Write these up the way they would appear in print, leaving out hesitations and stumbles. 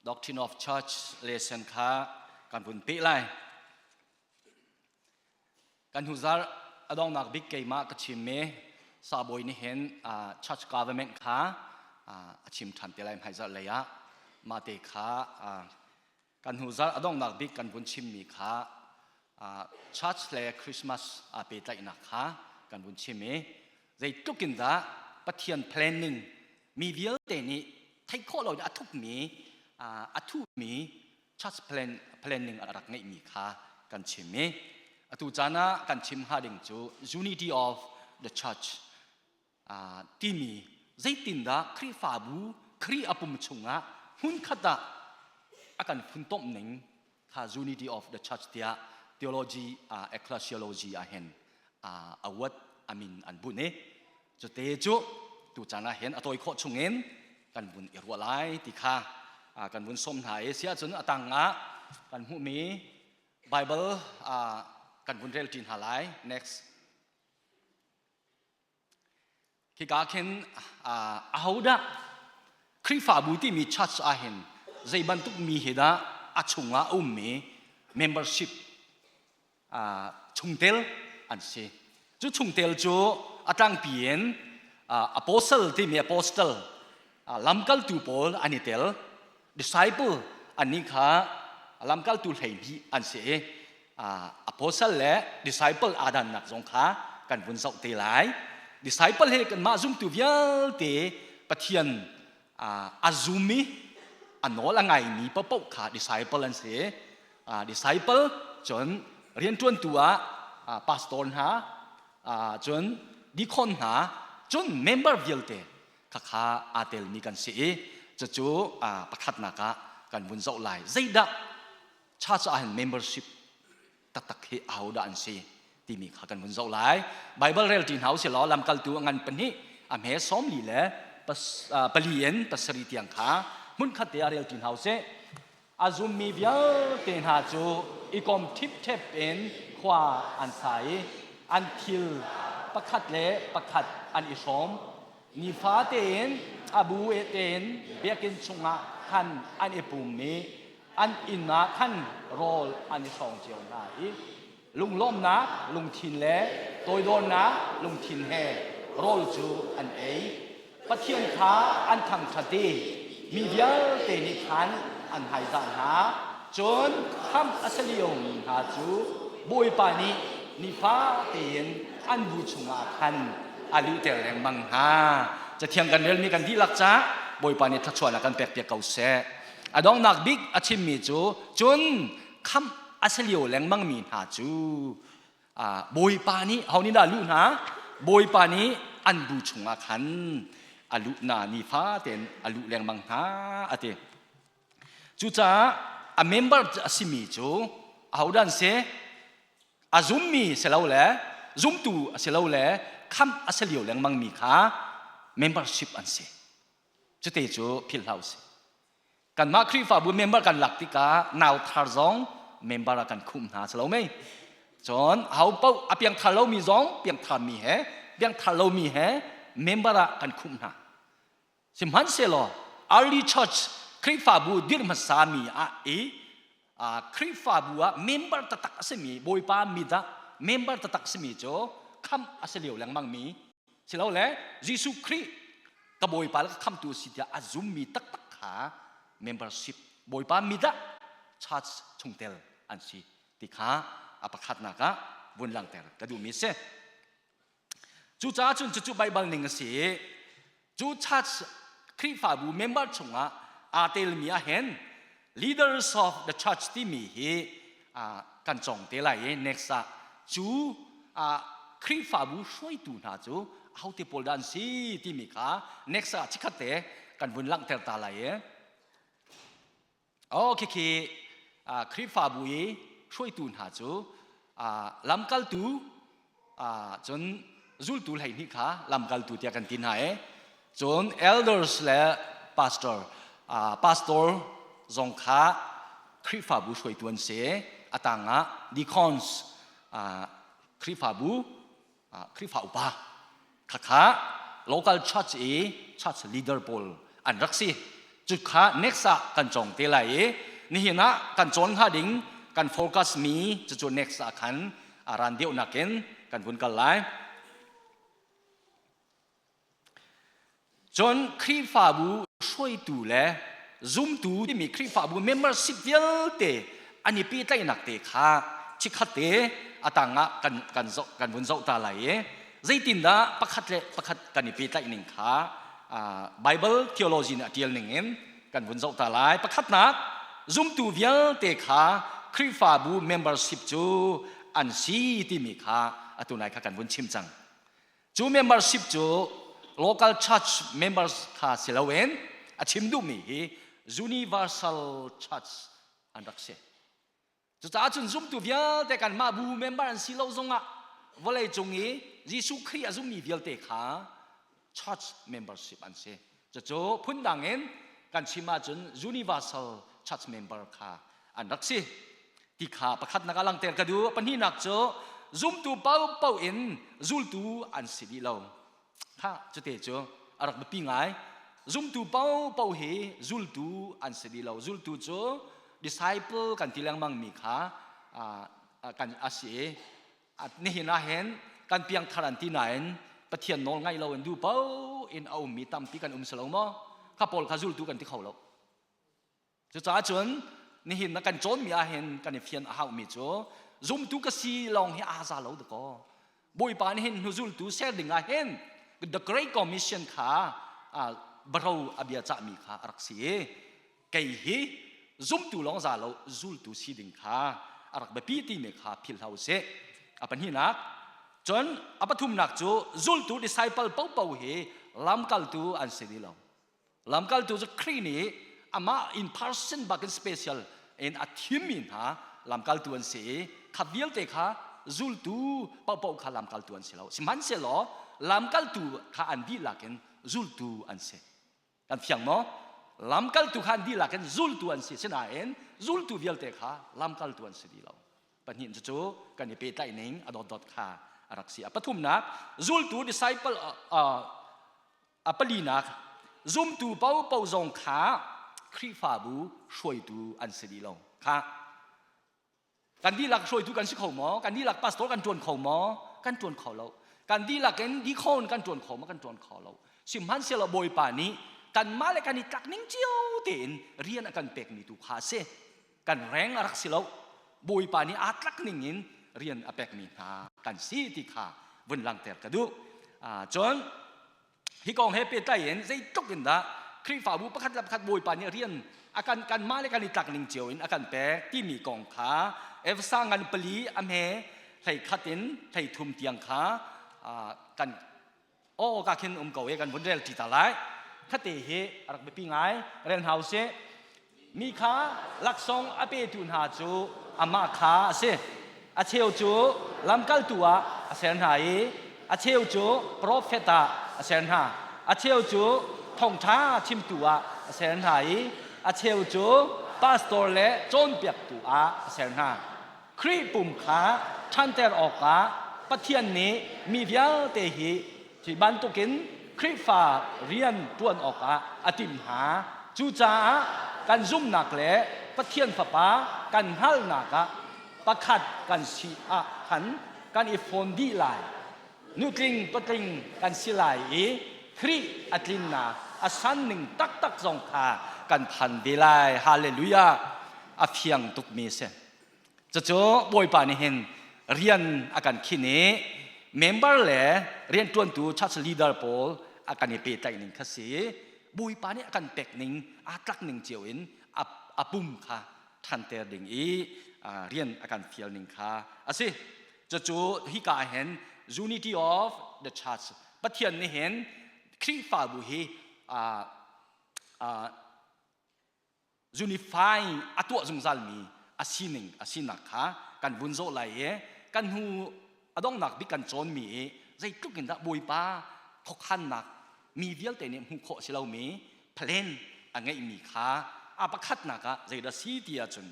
Doctrine of Church lesson kha kan vun peh lai. Kan huzar adongnak bik keimah ka chim mi sabawi nih hin church government kha a chim than te lai hmaizarh lei ah mah te kha kan huzar adongnak bik kan vun chim mi kha church le Christmas aa pehtlaihnak kha kan vun chim i zeitluk in dah Pathian planning mi vialte nih theih khawh lo in a thupmi a thupmi church plan planning a rak ngeihmi kha kan chim i atu caan ah kan chim hnga ding cu unity of the church timi zeitindah Khrihfabu Khrih a pum chungah hmunkhat ah a kan funtomh ning kha unity of the church tiah theology ecclesiology ah hin awat amin an bunh i cute cu tu caan ah hin a tawi khawh chungin kan vun i ruah lai ti kha kan vun sawm hna i siah cun a tang ah kan hmuhmi Bible kan vun rel ṭi hna lai next Khika khin ahodah Khrihfabu timi church ah hin zei bantuk mi hi dah a chungah a ummi membership chungtel an si. Cu chungtel cu a tlangpi in apostle timi apostle lamkaltu pawl an i tel. Disciple annih kha lamkaltu 12 an si i apostle le disciple aa dannak zong kha kan vun zoh te lai. Disciple hi kanmah zumtu vialte Pathian a zum i a nawl a ngaimi paohpaoh kha disciple an si. Disciple cun rianṭuantu ah pastor hna cun deacon hna cun member vialte khakha aa telmi kan si i cucu pakhatnak ah kan vun zoh lai. Zeidah church ah hin membership taktak hi ahodah an si timi kha kan vun zoh lai. Bible rel ṭi hna usih law lamkaltu a ngan pahnih a hme 40 le pali in pasarih tiang kha hmunkhat te ah rel ṭi hna usih. A zummi vialte hna cu i kom ṭhipṭhep in khua an sa i an thil pakhat le pakhat an i hrawm. Nifate in a bu tein biakinn chungah khan an i pum i an inn ah khan rawl an i hrawng cio hna i lunglawmhnak lungthin le toidornak lungthin he rawl cu an ei. Pathian kha an thangṭhat i mi vialte nih khan an haizah hna. Cun khamh a si liomi hna cu Bawipa nih nifa tein an bu chungah khan a luhter lengmang hna. Cathiang kan relmi kan dihlak caah Bawipa nih thluachuahnak kan pekpiak ko seh. A donghnak bik a chimmi cu cun khamh a si lio lengmangmi hna cu Bawipa nih ho nih dah luh hna? Bawipa nih an bu chungah khan a luh na nifa tein a luh lengmang hna a ti. Cucaah a member a simi cu ahodah an si? A zummi si lo le zumtu a si lo le khamh a si lio lengmangmi kha membership an si. Cute cu philh hlah usih. Kanmah Khrihfabu member kan lak tikah nau thar zong member ah kan khumh hna si lo mei. Cun ho paoh a piangthar lomi zong piangthar mi he piangthar lomi he member ah kan khumh hna. Sihmanhsehlaw early church Khrihfabu dirh hmasa mi ah i Khrihfabu ah member taktak a simi Bawipa mi dah member taktak simi cu khamh a si lio lengmang mi silole Jesuh Khrih ka Bawipa le ka khamtu si tiah a zummi taktak kha membership Bawipa mi dah church chungtel an si ti kha a pakhatnak ah vun langhter ka duhmi si. Cucaah cun cucu Baibal ning a si i cu church Khrihfabu member chungah aa telmi ah hin leaders of the church timi hi kan cawng te lai i next ah cu Khrihfabu hruaitu hna cu ahote pawl dah an si timi kha next ah chikkhat te kan vun langhter ta lai i Oh khikhi Khrihfabu i hruaitu hna cu lamkaltu cun zultu 12 kha lamkaltu tiah kan ti hna i cun elders le pastor pastor zong kha Khrihfabu hruaitu an si a tangah deacons Khrihfabu Khrihfa upa khakha local church i church leader pawl an rak si. Cu kha next ah kan cawng te lai i nihin ah kan cawn hnga ding kan focus mi cucu next ah khan a ran deuh nakin kan vun kal lai. Cun Khrihfabu hruaitu le zumtu timi Khrihfabu membership vialte an i pehtlaihnak te kha chikkhat te a tangah kan kan zoh kan vun zoh ta lai i zeitindah pakhat le pakhat kan i pehtlaih ning kha Bible theology nih a tial ning in kan vun zoh ta lai. Pakhatnak, zumtu vialte kha Khrihfabu membership cu an si timi kha atu nai kha kan vun chim cang. Cu membership cu local church members kha si loin a chim duhmi hi universal church an rak si. Cucaah cun zumtu vialte kanmah bu member an si lo zongah vawlei cung i Jesuh Khrih a zummi vialte kha church membership an si. Cucu phundang in kan chim ahcun universal church member kha an rak si. Ti kha pakhatnak ah langhter ka duh. Pahnihnak cu zumtu paohpaoh in zultu an si dih lo. Kha cute cu a rak biapi ngai. Zumtu paohpaoh hi zultu an si dih lo. Zultu cu disciple kan ti lengmang mi kha kan a si i nihin ah hin kan piangthar an ti nain Pathian nawl ngaih lo in duh paoh in a ummi tampi kan um si lo maw? Kha pawl kha zultu kan ti kho lo. Cucaah cun nihin na kan cawnmi ah hin kan i fian a haumi cu zumtu ka si lawng hi aa za lo dakaw. Bawipa nih hin hnuzultu ser ding ah hin the Great Commission kha baro a bia cahmi kha a rak si i kei hi zumtu lawng za lo zultu si ding kha a rak biapi timi kha philh hlah usih. A pahnihnak cun a pathumnak cu zultu disciple popo hi lamkaltu an si dih lo. Lamkaltu cu Khrih nih amah in person bakin special in a thimmi hna lamkaltu an si i kha vialte kha zultu paohpaoh kha lamkaltu an si lo. Sihmanhsehlaw lamkaltu kha an dihlak in zultu an si. Kan fiang maw? Lamkaltu kha an dihlak in zultu an si. Sinain zultu vialte kha lamkaltu an si dih lo. Pahnih cu kan i pehtlaih ning a dotdot kha a rak si. A pathumnak zultu disciple A palinak, zumtu paohpaoh zong kha Khrihfabu hruaitu an si dih lo. Kha kan dihlak hruaitu kan si kho maw? Kan dihlak pastor kan ṭuan kho maw? Kan ṭuan kho lo. Kan dihlak in deacon kan ṭuan kho maw? Kan ṭuan kho lo. Sihmanhsehlaw Bawipa nih kanmah le kan i tlak ning cio tein rian a kan pekmi tu kha a si. Kan reng a rak si lo. Bawipa nih aa tlak ning in rian a pekmi hna kan si ti kha vun langhter ka duh. Cun hi kong he pehtlai in zeitluk in dah Khrihfabu pakhat le pakhat Bawipa nih rian a kan kanmah le kan i tlak ning cio in a kan pek timi kong kha Efesa ngan pali a hme hlei khat in hlei thum tiang kha kan aw ka khin um ko e kan vun rel ṭi ta lai khate hi a rak biapi ngai rel hna usih Mi kha laksawng a petu hna cu amah kha a si. A cheu cu lamkaltu ah a ser hna i a cheu cu profet ah a ser hna. A cheu cu thawngṭha chimtu ah a ser hna i a cheu cu pastor le cawnpiaktu ah a ser hna. Khrih pum kha ṭhanter awkah Pathian nih mi vialte hi Hi bantukin Khrihfa rian ṭuan awkah a timh hna. Cucaah kan zumhnak le Pathian Fapa kan hngalhnak ah pakhat kan si ah khan kan i fawn dih lai. Nutling patling kan si lai i Khrih a tlinnak a san ning taktak zong kha kan phan ve lai. Hallelujah! A fiang tukmi a si. Cucu Bawipa nih hin rian a kan khin i member le rianṭuantu church leader pawl a kan i pehtlaih ning kha si. Bawipa nih a kan pek ning aa tlak ning cio in a pum kha ṭhanter ding i rian a kan fial ning kha a si. Cucu hika ah hin unity of the church Pathian nih hin Khrihfabu hi unify a tuah zungzalmi a sining a sinak kha kan vun zawh lai i kan hnu a donghnak bik kan cawnmi i zeitluk in dah Bawipa khuakhannak mi vialte nih hmuh khawh si lomi plan a ngeihmi kha a pakhatnak ah zeidah si ti ahcun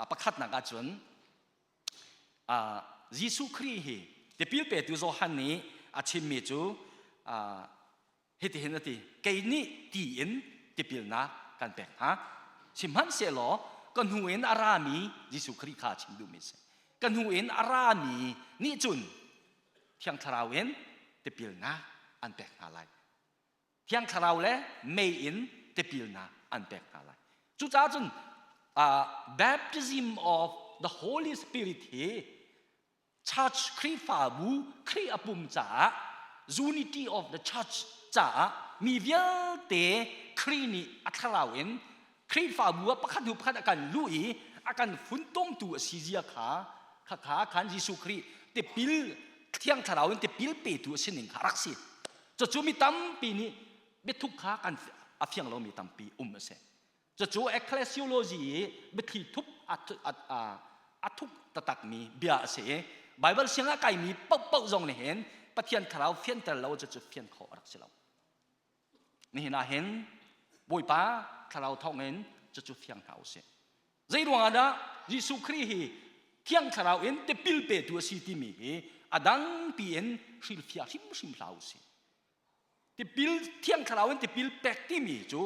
a pakhatnak ahcun Jesuh Khrih hi tipil petu Johan nih a chimmi cu hitihin a ti kei nih ti in tipilnak kan pek hna. Sihmanhsehlaw ka hnu in a rami Jesuh Khrih kha chim duhmi a si. Ka hnu in a rami nih cun Thiang Thlarau in tipilnak an pek hna lai. Thiang Thlarau le mei in tipilnak an pek hna lai. Cucaah cun baptism of the Holy Spirit hi church Khrihfabu Khrih a pum caah unity of the church caah mi vialte Khrih nih a thlarau in Khrihfabu ah pakhat hnu pakhat a kan luh i a kan funtomtu a si zia kha kha khan Jesuh Khrih tipil Thiang Thlarau in tipil petu a si ning kha rak si. Cucu mi tampi nih biathuk kha kan a fiang lomi tampi um a si. Cucu ecclesiology i biathli thup a thuk taktakmi bia a si i Bible siang ah kaimi paohpaoh zong nih hin Pathian Thlarau fianter lo cucu fian khawh a rak si lo. Nihin ah hin Bawipa Thlarau thawngin cucu fiang hna usih. Zei ruangah dah Jesuh Khrih hi Thiang Thlarau in tipil petu a si timi hi a dang piin hrilhfiah hrimhrim hlah usih. Tipil Thiang Thlarau in tipil pek timi cu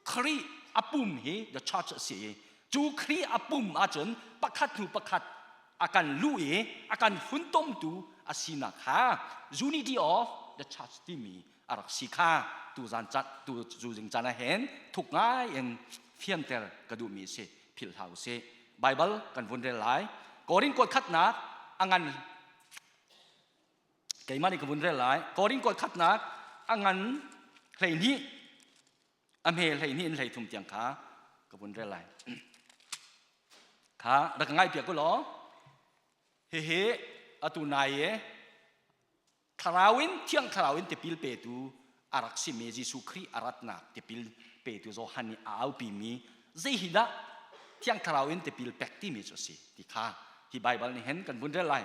Khrih a pum hi the church a si i cu Khrih a pum ahcun pakhat hnu pakhat a kan luh i a kan funtomtu a sinak kha unity of the church timi a rak si kha tuzan cat tu zing caan ah hin thuk ngai in fianter ka duhmi a si philh hlah usih Bible kan vun rel lai Korin kuat khatnak a ngan keimah nih ka vun rel lai Korin kuat khatnak a ngan 12 a hme 12 in 13 tiang kha ka vun rel lai kha rak ngai piak u law hihi atu nai e Thlarau in Thiang Thlarau in tipil petu a rak simi Jesuh Khrih a ratnak tipil petu Johan nih a aupimi zei hi dah Thiang Thlarau in tipil pek timi cu a si ti kha hi Baibal nih hin kan vun rel lai.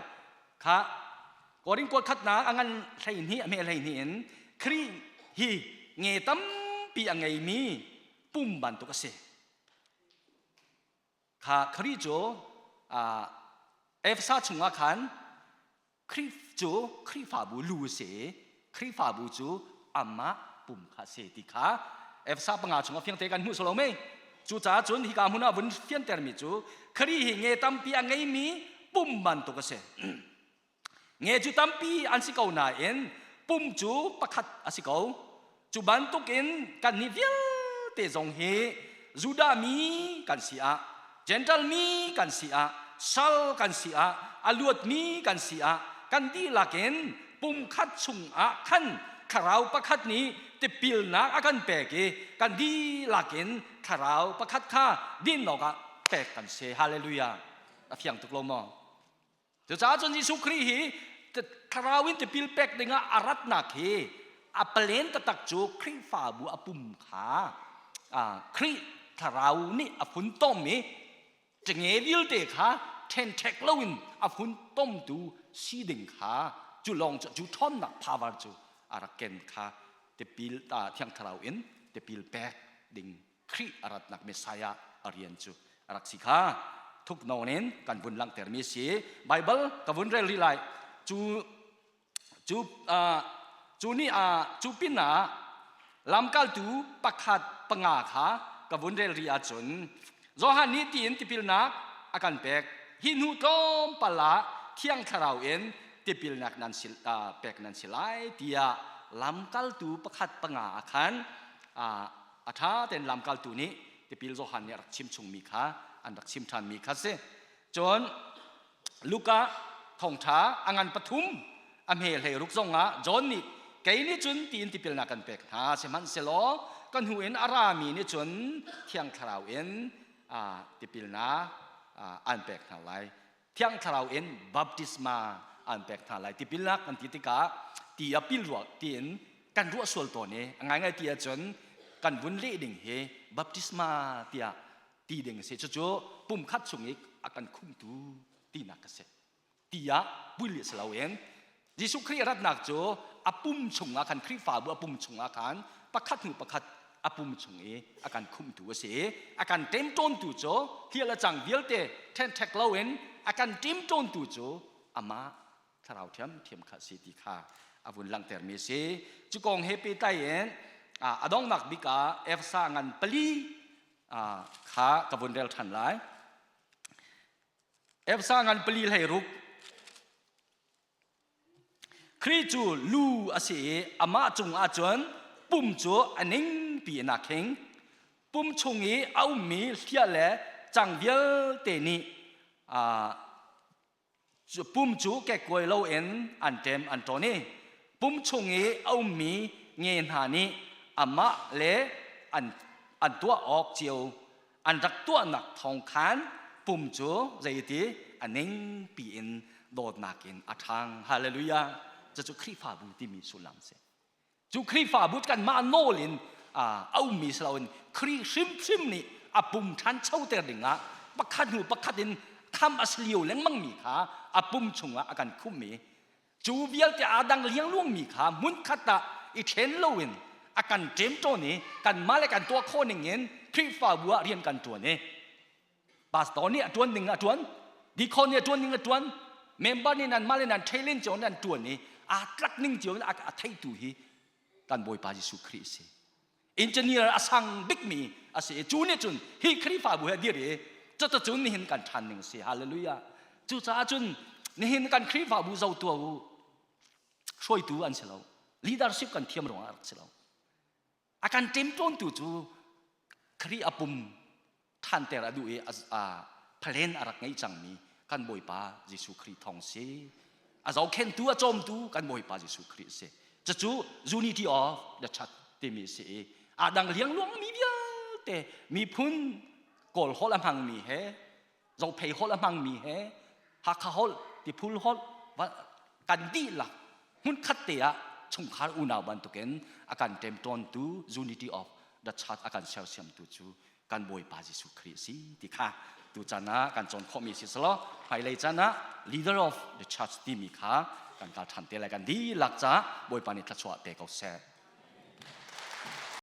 Kha Korin kuat khatnak a ngan 12 a hme 12 in Khrih hi nge tampi a ngeimi pum bantuk a si. Kha Khrih cu Efesa chungah khan Khrih cu Khrihfabu lu a si i Khrihfabu cu amah pum kha a si ti kha Efesa panga chungah fiangte kan hmuh solo mei. Cucaah cun hika hmun ah vun fiantermi cu Khrih hi nge tampi a ngeimi pum bantuk a si. Nge cu tampi an si ko nain pum cu pakhat a si ko. Cu bantukin kannih vialte zong hi Judah mi kan si ah, Gentle mi kan si ah, sal kan si ah, a luatmi kan si ah, kan dihlak in pumkhat chungah khan thlarau pakhat nih tipilnak a kan pek i kan dihlak in thlarau pakhat kha din awkah pek kan si. Hallelujah. A fiang tuk lo maw? Cucaah cun Jesuh Khrih hi thlarau in tipil pek dingah a ratnak hi a palen taktak cu Khrihfabu a pum kha Khrih thlarau nih a funtom i ṭenge vialte kha ṭhenṭhek loin a funtomtu si ding kha cu lawng cu cu ṭhawnnak power cu a rak ken kha tipil thiang thlarau in tipil pek ding Khrih a ratnak Messiah a rian cu a rak si kha thuk nawn in kan vun langhtermi a si. Bible ka vun rel rih lai. Cu cu cu ni ah cu pin ah lamkaltu pakhat panga kha ka vun rel rih ahcun Johan nih tiin tipilnak a kan pek. Hi hnu tlawmpal ah Thiang Thlarau in tipilnak nan si pek nan si lai tiah lamkaltu pakhat panga ah khan a ṭha tein lamkaltu nih tipil Johan nih a rak chim chungmi kha an rak chim ṭhanmi kha si. Cun Luka thawngṭha a ngan pathum a hme 16 zong ah John nih kei nih cun tiin tipilnak kan pek hna sihmanhsehlaw ka hnu in a rami nih cun Thiang Thlarau in tipilnak an pek hna lai. Thiang Thlarau in baptisma an pek hna lai. Tipilnak kan ti tikah ti a pil ruah tiin kan ruah sual tawn i a ngaingai ti ahcun kan vun leh ding hi baptisma tiah ti ding a si. Cucu pumkhat chung i a kan khumtu tinak a si. Ti ah pul si loin Jesuh Khrih ratnak cu a pum chungah khan Khrihfabu a pum chungah khan pakhat hnu pakhat a pum chung i a kan khumtu a si i a kan ṭemṭawntu cu thil a cang vialte ṭhenṭhek loin a kan ṭemṭawntu cu amah thlarau ṭhiamṭhiam kha a si ti kha a vun langhtermi a si. Cu kong he pehtlai in a donghnak bik ah Efesa ngan pali. Kha ka vun rel ṭhan lai. Efesa ngan pali hlei ruk. Khrih cu lu a si i amah cungah cun pum cu a ningpi in aa khing. Pum chung i a ummi hliah le cang vialte nih pum cu kekkuai loin an ṭem an ṭawn i pum chung i a ummi nge hna nih amah le an, an tuah awk cio an rak tuahnak thawng khan pum cu zeiti a ningpi in dawtnak in a ṭhang. Hallelujah! Cucu Khrihfabu timi sullam a si. Cu Khrihfabu kanmah nawl in a ummi si loin Khrih hrimhrim nih a pum ṭhanchoter dingah pakhat hnu pakhat in kham a si lio lengmangmi kha a pum chungah a kan khummi cu vialte aa dang liangluangmi kha hmunkhat ah i ṭhen loin a kan ṭemṭawn i kanmah le kan tuah khawh ningin Khrihfabu ah rian kan ṭuan i pastor nih a ṭuan ding a ṭuan deacon nih a ṭuan ding a ṭuan member nih nan mah le nan ṭhelin cio nan ṭuan i aa tlak ning cio in a theitu hi kan Bawipa Jesuh Khrih a si engineer a sang bikmi a si i cu nih cun hi Khrihfabu he dir i cuticun nihin kan ṭhan ning a si hallelujah cucaah cun nihin kan Khrihfabu zo tuah u hruaitu an si lo leadership kan thiam ruangah a rak si lo A kan ṭemṭawntu cu Khrih a pum ṭhanter a duh i a plan a rak ngeih cangmi kan Bawipa Jesuh Khrih thawng si. A zohkhenhtu, a cawmtu kan Bawipa Jesuh Khrih si. Cucu unity of the church timi si i a dang liangluangmi vialte miphun Kawl holh a hmangmi he Zophei holh a hmangmi he Hakha holh, Tiphul holh kan dihlak hmunkhat te ah chungkhar unau bantukin a kan ṭemṭawntu unity of the church a kan sersiamtu cu kan Bawipa Jesuh Khrih a si ti kha tuchan ah kan cawn khawhmi si selaw hmailei caan ah leader of the church timi kha kan kal ṭhan te lai kan dihlak caah Bawipa nih thluachuah pe ko seh.